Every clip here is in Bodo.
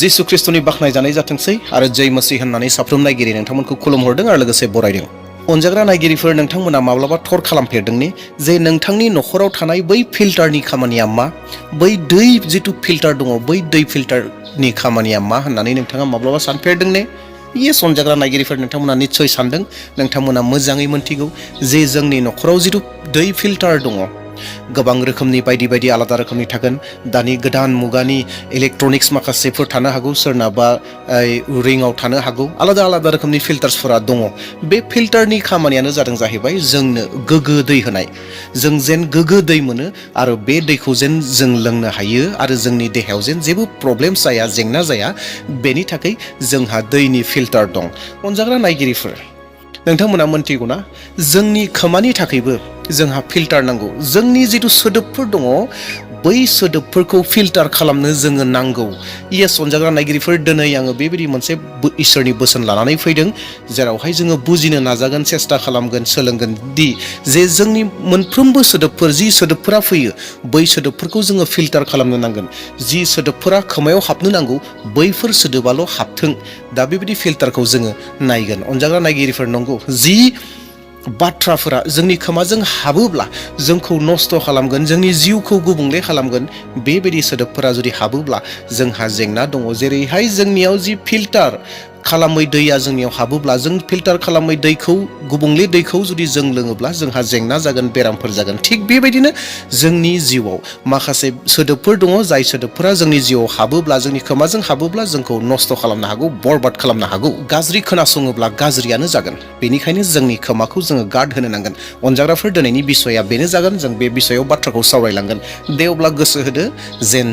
जिसु ख्रिस्टनि बाखनायजानाय जाथोंसै आरो जय मसीह होननानै साफ्रोम नायगिरि नोंथांमोनखौ खुलुमहरदों आरो लोगोसे बरायदों। अनजाग्रा नायगिरिफोर, नोंथांमोना माब्लाबा थर खालामफेरदोंनि जे नोंथांनि नखराव थानाय बै फिल्टारनि खामानिया मा, बै दै जिथु फिल्टार दङ बै दै फिल्टारनि खामानिया मा होननानै नोंथाङा माब्लाबा सानफेरदोंने? येस, अनजाग्रा नायगिरिफोर, नोंथांमोना निस्सय सानदों। नोंथांमोना मोजाङै मोनथिगौ जे जोंनि नखराव जिथु दै फिल्टार दङ गोबां रोखोमनि बायदि बायदि आलादा रोखोमनि थागोन। दानि गोदान मुगानि इलेक्ट्रनिक्स माखासेफोर थानो हागौ, सोरनाबा रिंआव थानो हागौ, आलादा आलादा रोखोमनि फिल्टार्सफोरा दङ। बे फिल्टारनि खामानियानो जादों जाहैबाय जोंनो गोग्गो दै होनाय। जों जेन गोग्गो दै मोनो आरो बे दैखौ जेन जों लोंनो हायो आरो जोंनि देहायाव जेन जेबो प्रब्लेम जाया, जेंना जाया, बेनि थाखाय जोंहा दैनि फिल्टार दं। अनजाग्रा नायगिरिफोर, नोंथांमोना मोनथिगौना जोंनि खोमानि थाखायबो जोंहा फिल्टार नांगौ। जोंनि जिथु सोदोबफोर दङ बै सोदोबफोरखौ फिल्टार खालामनो जोङो नांगौ। येस, अनजाग्रा नायगिरिफोर, दिनै आङो बेबायदि मोनसे इसोरनि बोसोन लानानै फैदों जेरावहाय जोङो बुजिनो नाजागोन, सेस्था खालामगोन, सोलोंगोन दि जे जोंनि मोनफ्रोमबो सोदोबफोर, जि सोदोबफोरा फैयो बै सोदोबफोरखौ जोङो फिल्टार खालामनो नांगोन। जि सोदोबफोरा खोमायाव हाबनो नांगौ बैफोर सोदोबाल' हाबथों, दा बेबायदि फिल्टारखौ जोङो नायगोन। अनजाग्रा नायगिरिफोर, नंगौ, जि बाथ्राफोरा जोंनि खोमाजों हाबोब्ला जोंखौ नस्थ' खालामगोन, जोंनि जिउखौ गुबुंले खालामगोन, बेबायदि सोदोबफोरा जुदि हाबोब्ला जोंहा जेंना दङ। जेरैहाय जोंनियाव जि फिल्टार खालामै दैया जोंनियाव हाबोब्ला, जों फिल्टार खालामै दैखौ, गुबुंले दैखौ जुदि जों लोङोब्ला जोंहा जेंना जागोन, बेरामफोर जागोन। थिग बेबायदिनो जोंनि जिउआव माखासे सोदोबफोर दङ जाय सोदोबफोरा जोंनि जिउआव हाबोब्ला, जोंनि खोमाजों हाबोब्ला जोंखौ नस्थ' खालामनो हागौ, बरबाद खालामनो हागौ। गाज्रि खोनासङोब्ला गाज्रियानो जागोन। बेनिखायनो जोंनि खोमाखौ जोङो गार्ड होनो नांगोन। अनजाग्राफोर, दिनैनि बिसया बेनो जागोन। जों बे बिसयाव बाथ्राखौ सावरायलांगोन। दे अब्ला गोसो होदो जेन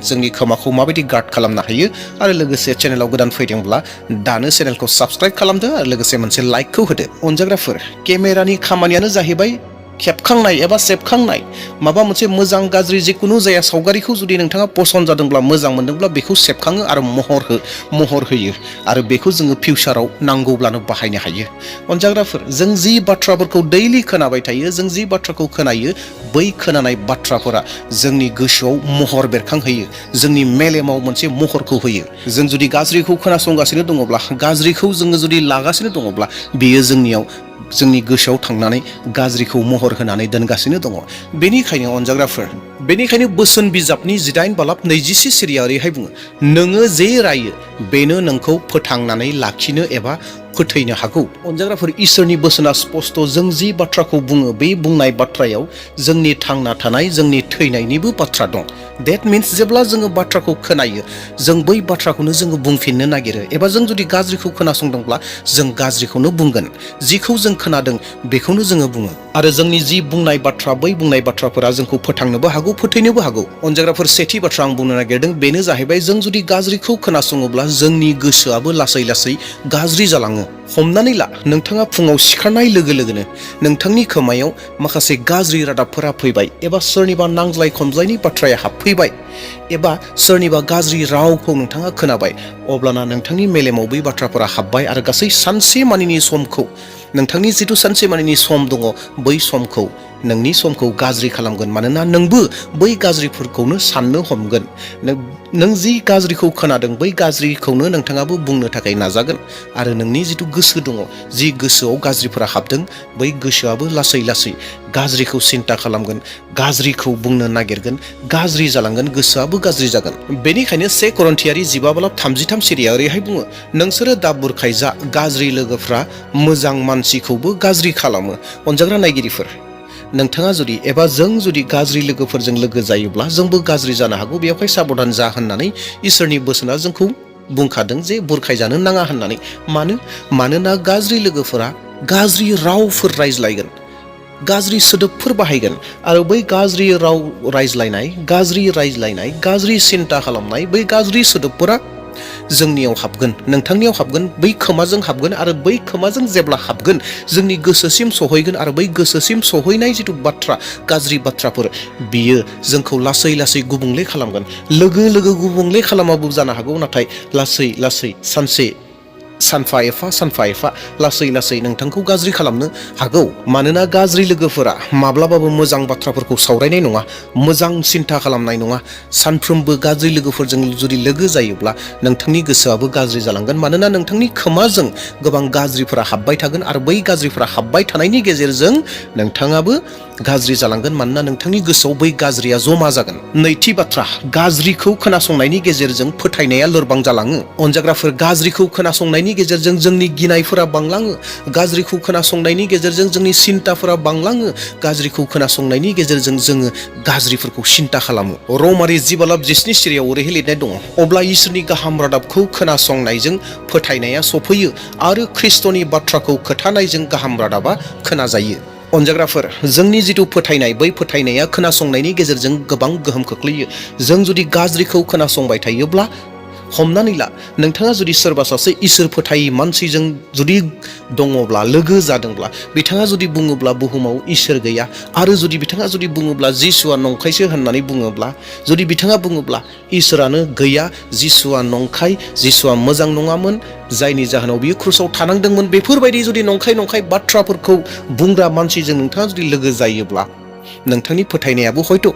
जोंनि खोमाखौ माबायदि गार्ड खालामनो हायो। आरो लोगोसे चेनेलाव गोदान फैदोंब्ला दानो चेनेलखौ साबस्क्राइब खालामदो आरो लोगोसे मोनसे लाइकखौ होदो। अनजाग्राफोर, केमेरानि खामानियानो जाहैबाय खेबखांनाय एबा सेबखांनाय। माबा मोनसे मोजां गाज्रि जिखुनु जाया सावगारिखौ जुदि नोंथाङा पसन्द जादोंब्ला, मोजां मोनदोंब्ला बेखौ सेबखाङो आरो महर होयो आरो बेखौ जोङो फिउचाराव नांगौब्लानो बाहायनो हायो। अनजाग्राफोर, जों जि बाथ्राफोरखौ दैलि खोनाबाय थायो, जों जि बाथ्राखौ खोनायो बै खोनानाय बाथ्राफोरा जोंनि गोसोआव महर बेरखांहोयो, जोंनि मेलेमाव मोनसे महरखौ होयो। जों जुदि गाज्रिखौ खोनासंगासिनो दङब्ला, गाज्रिखौ जोङो जुदि लागासिनो दङब्ला, बेयो जोंनि गोसोआव थांनानै गाज्रिखौ महर होनानै दोनगासिनो दङ। बेनिखायनो अनजाग्राफोर, बेनिखायनो बोसोन बिजाबनि 8:24 सिरिया ओरैहाय बुङो, नोङो जे रायो बेनो नोंखौ फोथांनानै लाखिनो एबा फोथैनो हागौ। अनजाग्राफोर, इसोरनि बोसोना स्पस्ट। जों जि बाथ्राखौ बुङो बे बुंनाय बाथ्रायाव जोंनि थांना थानाय, जोंनि थैनायनिबो बाथ्रा दं। देट मिन्स जेब्ला जोङो बाथ्राखौ खोनायो जों बै बाथ्राखौनो जोङो बुंफिननो नागिरो, एबा जों जुदि गाज्रिखौ खोनासंदोंब्ला जों गाज्रिखौनो बुंगोन। जिखौ जों खोनादों बेखौनो जोङो बुङो आरो जोंनि जि बुंनाय बाथ्रा, बै बुंनाय बाथ्राफोरा जोंखौ फोथांनोबो हागौ, फोथैनोबो हागौ। अनजाग्राफोर, सेथि बाथ्रा आं बुंनो नागिरदों बेनो जाहैबाय, जों जुदि गाज्रिखौ खोनासङोब्ला जोंनि गोसोआबो लासै लासै गाज्रि जालाङो। हमनानै ला, नोंथाङा फुङाव सिखारनाय लोगो लोगोनो नोंथांनि खोमायाव माखासे गाज्रि रादाबफोरा फैबाय, एबा सोरनिबा नांज्लाय खमज्लायनि बाथ्राया हाबफैबाय, एबा सोरनिबा गाज्रि रावखौ नोंथाङा खोनाबाय, अब्लाना नोंथांनि मेलेमाव बै बाथ्राफोरा हाबबाय आरो गासै सानसे मानिनि समखौ, नोंथांनि जिथु सानसे मानिनि सम दङ बै समखौ, नोंनि समखौ गाज्रि खालामगोन। मानोना नोंबो बै गाज्रिफोरखौनो साननो हमगोन। नों जि गाज्रिखौ खोनादों बै गाज्रिखौनो नोंथाङाबो बुंनो थाखाय नाजागोन आरो नोंनि जिथु गोसो दङ, जि गोसोआव गाज्रिफोरा हाबदों बै गोसोआबो लासै लासै गाज्रिखौ सिन्ता खालामगोन, गाज्रिखौ बुंनो नागिरगोन, गाज्रि जालांगोन, गोसोआबो गाज्रि जागोन। बेनिखायनो 1 करन्थियारि 15:33 सिरिया ओरैहाय बुङो, नोंसोरो दा बुरखायजा, गाज्रि लोगोफ्रा मोजां मानसिखौबो गाज्रि खालामो। अनजाग्रा नायगिरिफोर, नोंथाङा जुदि एबा जों जुदि गाज्रि लोगोफोरजों लोगो जायोब्ला जोंबो गाज्रि जानो हागौ। बेवहाय साबधान जा होननानै इसोरनि बोसोना जोंखौ बुंखादों जे बुरखायजानो नाङा होननानै। मानोना गाज्रि लोगोफोरा गाज्रि रावफोर रायज्लायगोन, गाज्रि सोदोबफोर बाहायगोन आरो बै गाज्रि राव रायज्लायनाय, गाज्रि सिन्ता खालामनाय, बै गाज्रि सोदोबफोरा जोंनियाव हाबगोन, नोंथांनियाव हाबगोन, बै खोमाजों हाबगोन आरो बै खोमाजों जेब्ला हाबगोन जोंनि गोसोसिम सहैगोन आरो बै गोसोसिम सहैनाय जिथु बाथ्रा, गाज्रि बाथ्राफोर, बियो जोंखौ लासै लासै गुबुंले खालामगोन। लोगो लोगो गुबुंले खालामाबो जानो हागौ, नाथाय लासै लासै सानसे सानफा एफा लासै लासै नोंथांखौ गाज्रि खालामनो हागौ। मानोना गाज्रि लोगोफोरा माब्लाबाबो मोजां बाथ्राफोरखौ सावरायनाय नङा, मोजां सिन्था खालामनाय नङा। सानफ्रोमबो गाज्रि लोगोफोरजों जुदि लोगो जायोब्ला नोंथांनि गोसोआबो गाज्रि जालांगोन। मानोना नोंथांनि खोमाजों गोबां गाज्रिफोरा हाबबाय थागोन आरो बै गाज्रिफोरा हाबबाय थानायनि गेजेरजों नोंथाङाबो गाज्रि जालांगोन। मानोना नोंथांनि गोसोआव बै गाज्रिया जमा जागोन। नैथि बाथ्रा, गाज्रिखौ खोनासंनायनि गेजेरजों फोथायनाया लोरबां जालाङो। अनजाग्राफोर, गाज्रिखौ खोनासंनायनि गेजेरजों जोंनि गिनायफोरा बांलाङो। गाज्रिखौ खोनासंनायनि गेजेरजों जोंनि सिन्ताफोरा बांलाङो। गाज्रिखौ खोनासंनायनि गेजेरजों जोङो गाज्रिफोरखौ सिन्ता खालामो। रमारि 10:10 सिरियाव ओरैहाय लिरनाय दङ, अब्ला इसोरनि गाहाम रादाबखौ खोनासंनायजों फोथायनाया सफैयो आरो ख्रिस्ट'नि बाथ्राखौ खोथानायजों गाहाम रादाबा खोनाजायो। अनजाग्राफोर, जोंनि जिथु फोथायनाय, बै फोथायनाया खोनासंनायनि गेजेरजों गोबां गोहोम खोख्लैयो। जों जुदि गाज्रिखौ खोनासंबाय थायोब्ला, हमनानै ला नोंथाङा जुदि सोरबा सासे इसोर फोथायै मानसिजों जुदि दङब्ला, लोगो जादोंब्ला, बिथाङा जुदि बुङोब्ला बुहुमाव इसोर गैया, आरो जुदि बिथाङा जुदि बुङोब्ला जिसुआ नंखायसो होननानै बुङोब्ला, जुदि बिथाङा बुङोब्ला इसोरानो गैया, जिसुआ नंखाय, जिसुआ मोजां नङामोन, जायनि जाहोनाव बियो क्रुसाव थानांदोंमोन, बेफोरबायदि जुदि नंखाय बाथ्राफोरखौ बुंग्रा मानसिजों नोंथाङा जुदि लोगो जायोब्ला नोंथांनि फोथायनायाबो हयथ'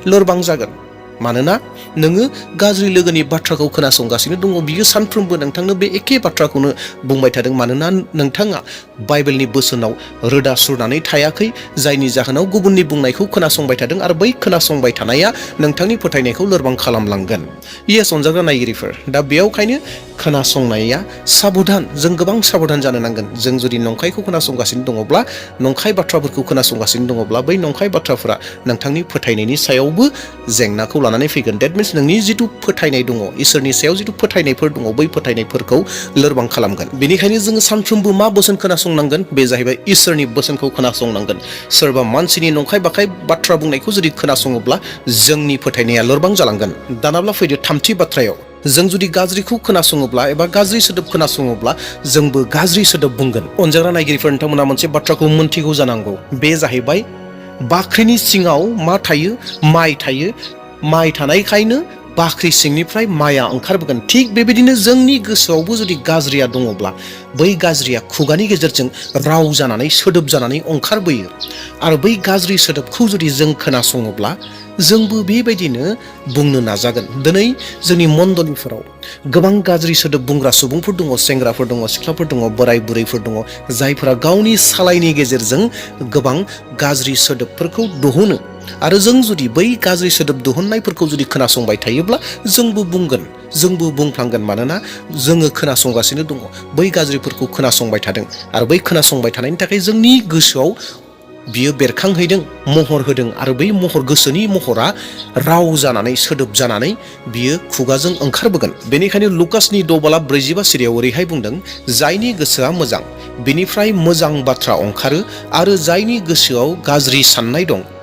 लोरबां जागोन। मानोना नोङो गाज्रि लोगोनि बाथ्राखौ खोनासंगासिनो दङ। बियो सानफ्रोमबो नोंथांनो बे एखे बाथ्राखौनो बुंबाय थादों। मानोना नोंथाङा बाइबेलनि बोसोनाव रोदा सुरनानै थायाखै, जायनि जाहोनाव गुबुननि बुंनायखौ खोनासंबाय थादों आरो बै खोनासंबाय थानाया नोंथांनि फोथायनायखौ लोरबां खालामलांगोन। येस अनजाग्रा नायगिरिफोर, दा बेयावखायनो खोनासंनाया साबधान, जों गोबां साबधान जानो नांगोन। जों जुदि नंखायखौ खोनासंगासिनो दङब्ला, नंखाय बाथ्राफोरखौ खोनासंगासिनो दङब्ला, बै नंखाय बाथ्राफोरा नोंथांनि फोथायनायनि सायावबो जेंनाखौ लानानै फैगोन। डेट मिन्स नोंनि जिथु फोथायनाय दङ, इसोरनि सायाव जिथु फोथायनायफोर दङ, बै फोथायनायफोरखौ लोरबां खालामगोन। बेनिखायनो जोङो सानफ्रोमबो मा बोसोन खोनासंनांगोन? बे जाहैबाय इसोरनि बोसोनखौ खोनासंनांगोन। सोरबा मानसिनि नंखाय बाखाय बाथ्रा बुंनायखौ जुदि खोनासङोब्ला जोंनि फोथायनाया लोरबां जालांगोन। दानाब्ला फैदो थामथि बाथ्रायाव, जों जुदि गाज्रिखौ खोनासङोब्ला एबा गाज्रि सोदोब खोनासङोब्ला जोंबो गाज्रि सोदोब बुंगोन। अनजाग्रा नायगिरिफोर, नोंथांमोना मोनसे बाथ्राखौ मोनथिगौ जानांगौ, बे जाहैबाय बाख्रिनि सिङाव मा थायो? माइ थायो। माइ थानायखायनो बाख्रि सिंनिफ्राय माइआ ओंखारबोगोन। थिग बेबायदिनो जोंनि गोसोआवबो जुदि गाज्रिया दङब्ला, बै गाज्रिया खुगानि गेजेरजों राव जानानै, सोदोब जानानै ओंखारबोयो। आरो बै गाज्रि सोदोबखौ जुदि जों खोनासङोब्ला जोंबो बेबायदिनो बुंनो नाजागोन। दिनै जोंनि मण्डलीफोराव गोबां गाज्रि सोदोब बुंग्रा सुबुंफोर दङ, सेंग्राफोर दङ, सिख्लाफोर दङ, बोराय बुरैफोर दङ, जायफोरा गावनि सालायनि गेजेरजों गोबां गाज्रि सोदोबफोरखौ दिहुनो। आरो जों जुदि बै गाज्रि सोदोब दिहुननायफोरखौ जुदि खोनासंबाय थायोब्ला जोंबो बुंगोन, जोंबो बुंफ्लांगोन। मानोना जोङो खोनासंगासिनो दङ, बै गाज्रिफोरखौ खोनासंबाय थादों। आरो बै खोनासंबाय थानायनि थाखाय जोंनि गोसोआव बियो बेरखांहैदों, महर होदों। आरो बै महर, गोसोनि महरा राव जानानै, सोदोब जानानै बियो खुगाजों ओंखारबोगोन। बेनिखायनो लुकासनि 6:42 सिरियाव ओरैहाय बुंदों, जायनि गोसोआ मोजां बिनिफ्राय मोजां बाथ्रा ओंखारो, आरो जायनि गोसोआव गाज्रि साननाय दं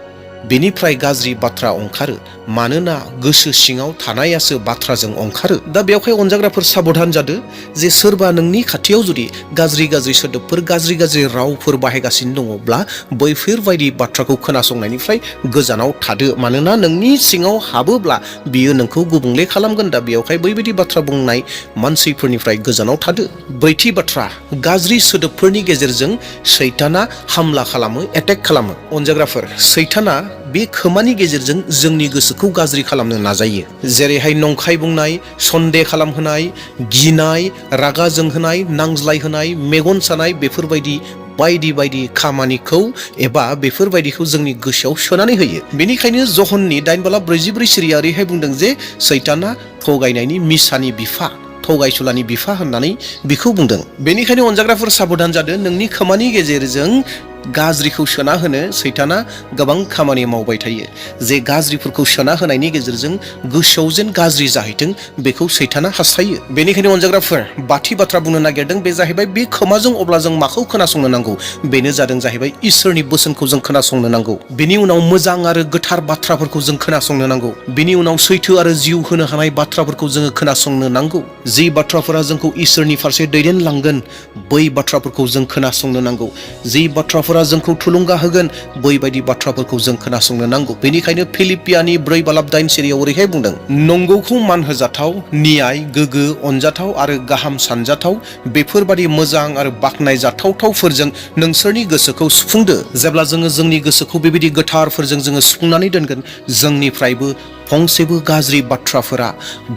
बेनिफ्राय गाज्रि बाथ्रा ओंखारो। मानोना गोसो सिङाव थानायासो बाथ्राजों ओंखारो। दा बेवहाय अनजाग्राफोर साबधान जादो जे सोरबा नोंनि खाथियाव जुदि गाज्रि सोदोबफोर, गाज्रि रावफोर बाहायगासिनो दङब्ला बैफोरबायदि बाथ्राखौ खोनासंनायनिफ्राय गोजानाव थादो। मानोना नोंनि सिङाव हाबोब्ला बियो नोंखौ गुबुंले खालामगोन। दा बेवहाय बैबायदि बाथ्रा बुंनाय मानसिफोरनिफ्राय गोजानाव थादो। ब्रैथि बाथ्रा, गाज्रि सोदोबफोरनि गेजेरजों सैताना हामला खालामो, एटेक खालामो। अनजाग्राफोर, सैताना बे खोमानि गेजेरजों जोंनि गोसोखौ गाज्रि खालामनो नाजायो। जेरैहाय नंखाय बुंनाय, सन्देह खालामहोनाय, गिनाय, रागा जोंहोनाय, नांज्लायहोनाय, मेगन सानाय, बेफोरबायदि बायदि खामानिखौ एबा बेफोरबायदिखौ जोंनि गोसोआव सोनानै होयो। बेनिखायनो जहननि 8:44 सिरिया ओरैहाय बुंदों जे सैताना थगायनायनि मिसानि बिफा, थगायसुलानि बिफा होननानै बिखौ बुंदों। बेनिखायनो अनजाग्राफोर साबधान जादो, नोंनि खोमानि गेजेरजों गाज्रिखौ सोना होनो सैताना गोबां खामानि मावबाय थायो। जे गाज्रिफोरखौ सोना होनायनि गेजेरजों गोसोआव जेन गाज्रि जाहैथों बेखौ सैताना हास्थायो। बेनिखायनो अनजाग्राफोर, बाथि बाथ्रा बुंनो नागिरदों, बे जाहैबाय बे खोमाजों अब्ला जों माखौ खोनासंनो नांगौ? बेनो जादों जाहैबाय इसोरनि बोसोनखौ जों खोनासंनो नांगौ। बिनि उनाव मोजां आरो गोथार बाथ्राफोरखौ जों खोनासंनो नांगौ। बिनि उनाव सैथो आरो जिउ होनो हानाय बाथ्राफोरखौ जोङो खोनासंनो नांगौ। जि बाथ्राफोरा जोंखौ इसोरनि फारसे दैदेनलांगोन बै बाथ्राफोरखौ जों खोनासंनो नांगौ। जि बाथ्राफोरा बाथ्राफोरा जोंखौ थुलुंगा होगोन बैबायदि बाथ्राफोरखौ जों खोनासंनो नांगौ। बेनिखायनो फिलिपियानि 4:9 सिरियाव ओरैहाय बुंदों, नंगौखौ मान होजाथाव, नियाय, गोगो, अनजाथाव आरो गाहाम सानजाथाव बेफोरबादि मोजां आरो बाख्नायजाथावफोरजों नोंसोरनि गोसोखौ सुफुंदो। जेब्ला जोङो जोंनि गोसोखौ बेबायदि गोथारफोरजों जोङो सुफुंनानै दोनगोन, जोंनिफ्रायबो फंसेबो गाज्रि बाथ्राफोरा,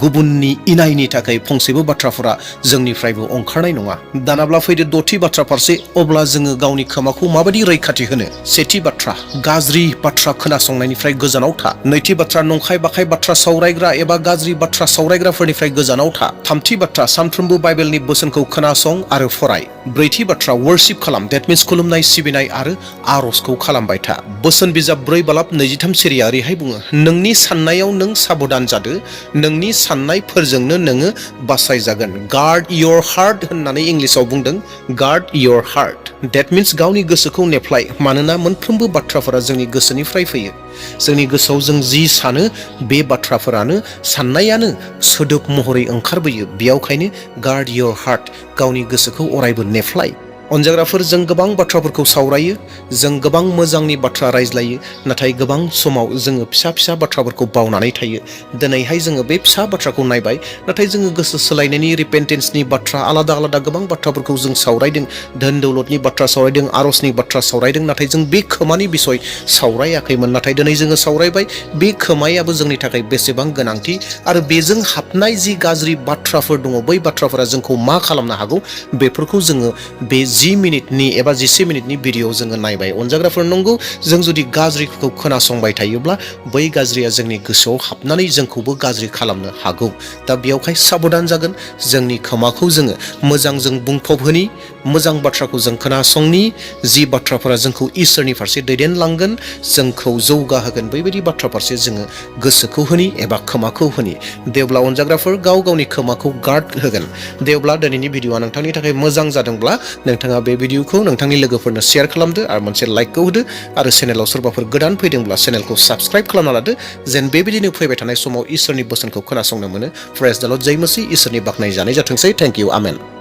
गुबुननि इनायनि थाखाय फंसेबो बाथ्राफोरा जोंनिफ्रायबो ओंखारनाय नङा। दानाब्ला फैदो द'थि बाथ्रा फारसे। अब्ला जोङो गावनि खोमाखौ माबायदि रैखाथि होनो? सेथि बाथ्रा, गाज्रि बाथ्रा खोनासंनायनिफ्राय गोजानाव था। नैथि बाथ्रा, नंखाय बाखाय बाथ्रा सावरायग्रा एबा गाज्रि बाथ्रा सावरायग्राफोरनिफ्राय गोजानाव था। थामथि बाथ्रा, सानफ्रोमबो बाइबेलनि बोसोनखौ खोनासं आरो फराय। ब्रैथि बाथ्रा, वर्शिप खालाम, देट मिन्स खुलुमनाय, सिबिनाय आरो आर'जखौ खालामबाय था। बोसोन बिजाब 4:23 सिरिया ओरैहाय बुङो, नोंनि साननायाव नों साबधान जादो, नोंनि साननायफोरजोंनो नोङो बासायजागोन। गार्ड योर हार्ट होननानै इंलिसाव बुंदों, guard your heart. That means गावनि गोसोखौ नेफ्लाय, मानोना मोनफ्रोमबो बाथ्राफोरा जोंनि गोसोनिफ्राय फैयो। जोंनि गोसोआव जों जि सानो बे बाथ्राफोरानो, साननायानो सोदोब महरै ओंखारबोयो। बेयावखायनो गार्ड योर हार्ट, गावनि गोसोखौ अरायबो नेफ्लाय। अनजाग्राफोर, जों गोबां बाथ्राफोरखौ सावरायो, जों गोबां मोजांनि बाथ्रा रायज्लायो, नाथाय गोबां समाव जोङो फिसा फिसा बाथ्राफोरखौ बावनानै थायो। दिनैहाय जोङो बे फिसा बाथ्राखौ नायबाय, नाथाय जोङो गोसो सोलायनायनि, रिपेन्टेन्सनि बाथ्रा, आलादा आलादा गोबां बाथ्राफोरखौ जों सावरायदों, धोन दौलतनि बाथ्रा सावरायदों, आर'जनि बाथ्रा सावरायदों, नाथाय जों बे खोमानि बिसय सावरायाखैमोन। नाथाय दिनै जोङो सावरायबाय, बे खोमायाबो जोंनि थाखाय बेसेबां गोनांथि आरो बेजों हाबनाय जि गाज्रि बाथ्राफोर दङ, बै बाथ्राफोरा जोंखौ मा खालामनो हागौ, बेफोरखौ जोङो बे 10 मिनिटनि एबा 11 मिनिटनि भिडिअ जोङो नायबाय। अनजाग्राफोर, नंगौ, जों जुदि गाज्रिखौ खोनासंबाय थायोब्ला बै गाज्रिया जोंनि गोसोआव हाबनानै जोंखौबो गाज्रि खालामनो हागौ। दा बेयावहाय साबधान जागोन, जोंनि खोमाखौ जोङो मोजांजों बुंफबहोनि, मोजां बाथ्राखौ जों खोनासंनि, जि बाथ्राफोरा जोंखौ इसोरनि फारसे दैदेनलांगोन, जोंखौ जौगाहोगोन, बैबायदि बाथ्रा फारसे जोङो गोसोखौ होनि एबा खोमाखौ होनि। देवब्ला अनजाग्राफोर, गाव गावनि खोमाखौ गार्ड होगोन। देवब्ला दिनैनि भिडिअआ नोंथांनि थाखाय मोजां जादोंब्ला नोंथाङा बे भिडिअखौ नोंथांनि लोगोफोरनो शेयार खालामदो आरो मोनसे लाइकखौ होदो आरो चेनेलाव सोरबाफोर गोदान फैदोंब्ला चेनेलखौ साबस्क्राइब खालामना लादो, जेन बेबायदिनो फैबाय थानाय समाव इसोरनि बोसोनखौ खोनासंनो मोनो। प्रेज द लर्ड, जय मसीह, इसोरनि बाख्नाय जानाय जाथोंसै। Thank you, amen.